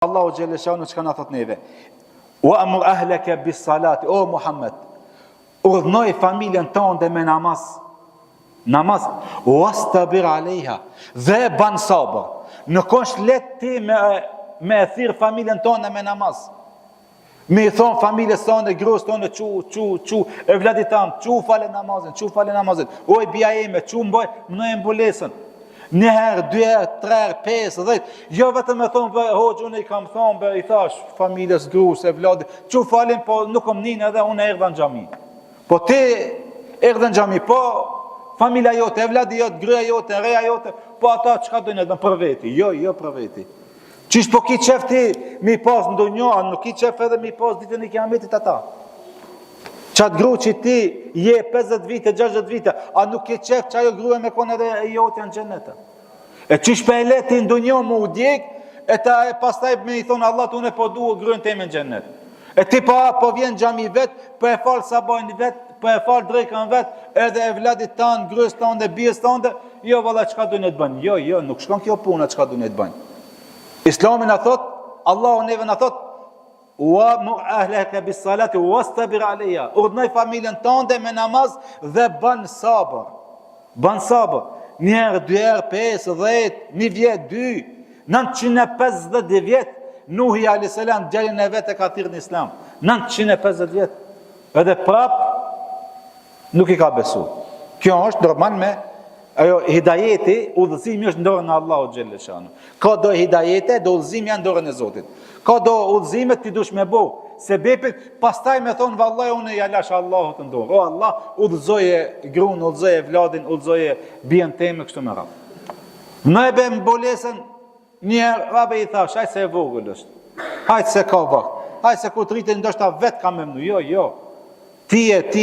Allahu xhelle shanuhu çka na thot neve. Wa amur ahlaka bis salati o Muhammed. Urdhnoj familjen tënde me namaz. Namaz wastabir alejha dhe ban sabër. Nuk është lehtë ti me me e thirr familjen tënde me namaz. Me i thonë familjes tënde, gruas tënde, çu, çu, çu, evladit tam, çu fale namazin, çu fale namazin. Oj bija ime, çu mbaj, vnoje mbulesën. Një herë, dy herë, tre herë, pesë, dhetë. Jo vetëm me thonë, be, hoxhë, unë i kam thonë, be, i thash familjes, gruas, evladit, çu falin, po nuk kom nin edhe unë erdha në xhami. Po ti erdhe në xhami, po familja jote, evladi jot, gruaja jote, reja jote, po ata çka dojnë edhe për veti. Jo, jo për veti. Qysh po ki qef ti mi pas në dunja, a nuk ki qef edhe mi pas ditën e kiametit ata? Qatë gru që ti je 50 vite, 60 vite, a nuk ki qef që ajo grue me konë edhe e jotja në xhenet? E qysh po e le ti në dunja me u djeg, e ta e pastaj me i thonë Allahut unë po du gruen teme në xhenet. E ti pa po vjen xhami vet, po e fal sabajn vet, po e fal drekën vet, edhe evladit tan, grues tande, bijës tande, jo valla çka dojnë të bëjnë. Jo, jo, nuk shkon kjo puna çka dojnë të bëjnë. Islami na thot, Allahu neve na thot, wa mur ahlaka bis salati wastabir alejha. Urdhnoj familjen tënde me namaz dhe bën sabër. Bën sabër. Një herë, dy herë, pesë, dhetë, një vjet, dy, 950 vjet, Nuhi a.s. djalin e vet e ka thirrë në islam. 950 vjet. Edhe prap, nuk i ka besu. Kjo është normal me, ajo hidajeti, udhëzimi është në dorën e Allahut xhelle shanuhu. Ka do hidajete, do udhëzimi janë në dorën e Zotit. Ka do udhëzime ti dush me bo, sebepin, pastaj me thonë, vallaj, unë ja lash Allahut në dorë. O Allah, udhëzoje grun, udhëzoje evladin, udhëzoje bijën teme, kështu me radhë. Vnoje be mbulesën, një herë, rabe i thash, hajt se e vogël është, hajt se ka vakt, hajt se kur të rritet, ndoshta vetë ka me vnu, jo, jo, ti e ti.